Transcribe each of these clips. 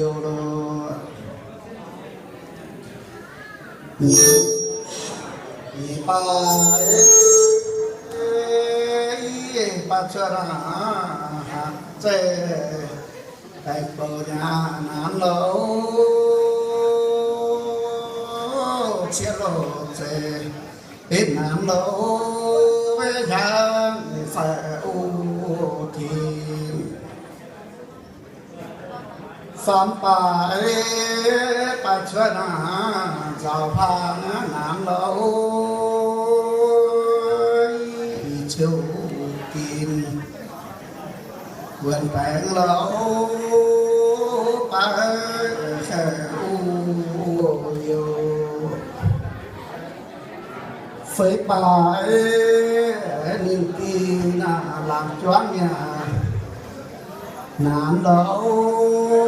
Liuz lorqc. Nyei baac, baac cuotv aqv, haaix zeiz baengh bouc nyaah naanc louh, ciev louh zeiz benx naanc louh, hiaangx faix uv tin. Faam baac, baac cuotv aqv, nzaaux hlang naanc louh, ciouv din, wuonx baengx louh, baac faix uv youz. Feix baac, ninh dingh naaiv laangz juangv nyei naanc louh,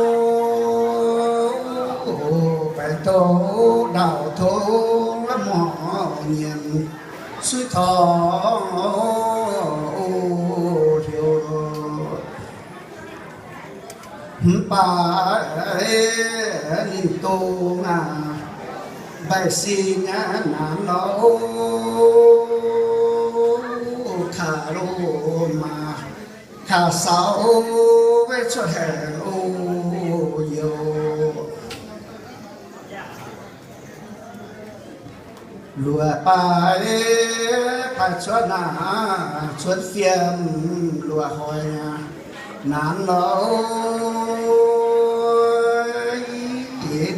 baeqc douc ndaauh tong, mv morngx nyienz suiv torngv heuc. Mv baac ninh dongh aac, mbaih sin nyei naanc louh, kaax loh maac, kaax saux, cuotv haengh o youz. Luoqc baac, baac cuotv naaic, cuotv fiem luoqc hoic naanc louh,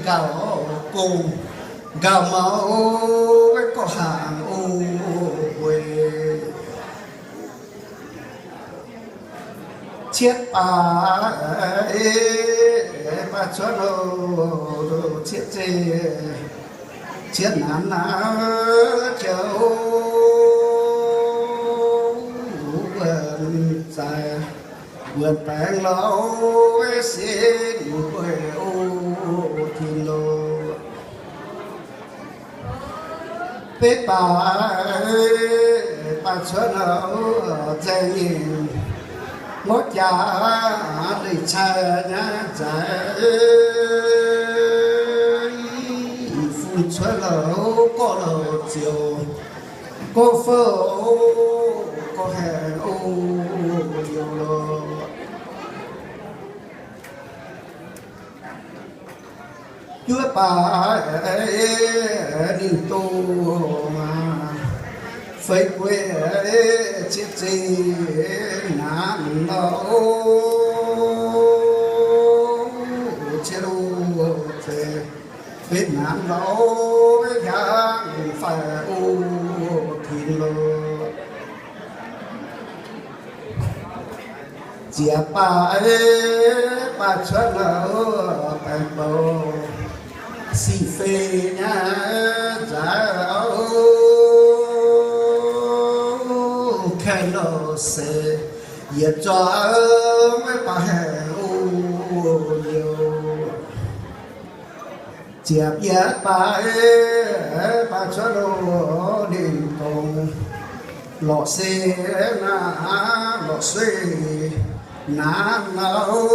nqaauh gong, nqaauh mouc, gorqv-hnaangx o gueix. Cietv baac, baac cuotv loh, cietv zeiv, cietv naanc naaic joux, wuonx zaaix, wuonx baengx louh, sin bueix o tin loh. Betv baac, baac cuotv loh, nzaeng nyei, mborqv jaax leiz-cai nyei zaaix, fungx cuotv loh, gorqv loh ziouc, gorqv fouv, gorqv haengh o youz loh. Juov baac ninh dongh feix gueix cietv zeiv naanc louh, cietv loh zeiv, feix naanc louh, hiaangx faix o tin loh. Ziec baac, baac cuotv loh, baengh bouc sic fei nyei zaaix, kaeqv loh seix yietc zuangx, baac haengh o youz. Ziepc yietv baac, baac cuotv loh, ninh dongh lorqc se naaic, lorqc suiv naanc louh,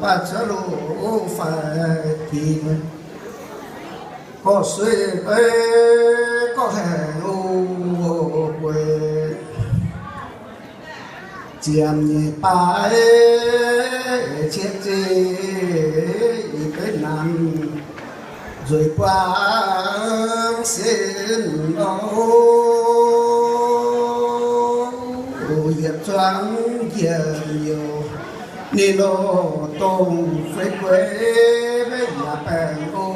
baac cuotv loh, faix dinh, gorqv suiv beiv, gorqv haengh o gueix. Ziepc nyeic baac, cietv zeiv beiv naanc, nzueic buangv sin louh, yietc zuangx njiec youc, ninh loh dongh feix gueix, beiv yaac baengh o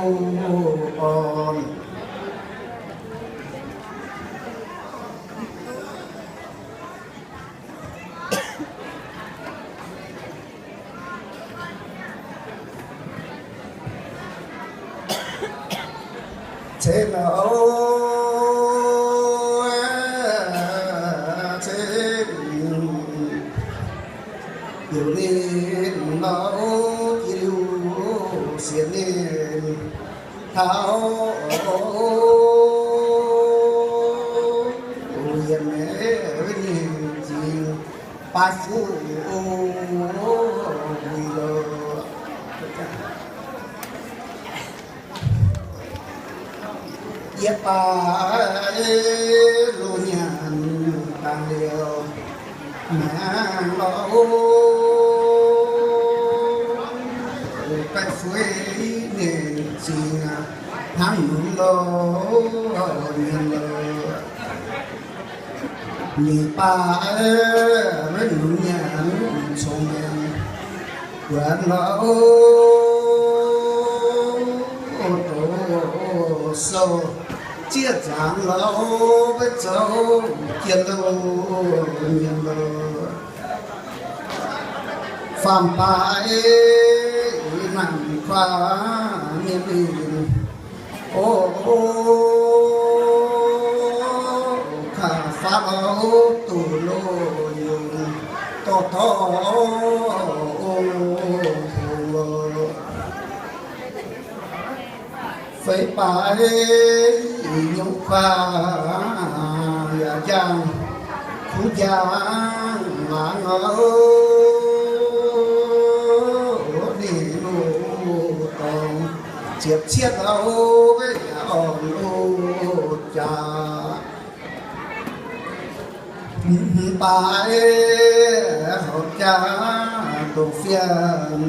orn. Ceix louh, ceix youc ninh louh, jiex liuz sienx ninh taux, yietc meix ninh zingx baaix fuqv o, Jiex baac loz nyanc dangh liouh maengx lorqc, baeqc fuix ninh zingh hnangv nunx loh, nyanc loh. Nyic baac maiv nunx nyanc congx maengx, buatc lorqc, doz sou zieqv nzaangc lorqc, maiv zoux jiex loh, nyanc loh. Faam baac naanc kuaah mienh mingh, o, kaav faatv lorqc, duqv loh yungz dorh dorh, o, hungh loh. Feix baac nyungc kuaah yaac njang, kuv njang laangz oc, ninh loz dorngx ziepc cietv oc, yaac orn oc jaax. Baac horpc jaax ndongc fien,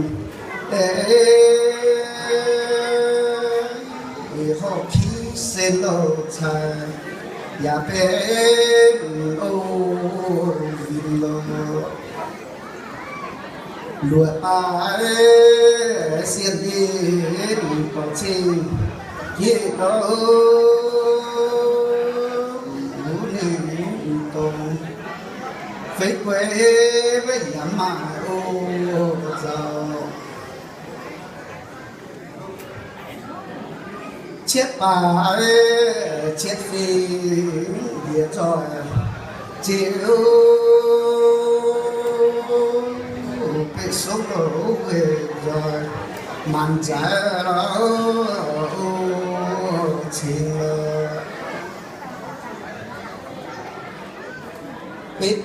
horpc kiv sen loh cai, yaac benx oc vinx loh. Luoqc baac sienh ndiev dorh cing jieqv ndoqv, ninh dongh feix gueix maiv yaac maaih oc zaux. Cietv baac cietv fingx ndiev zoih ziux, beqv sux loh weih nzoih maanc nzaic cingx loh. Betv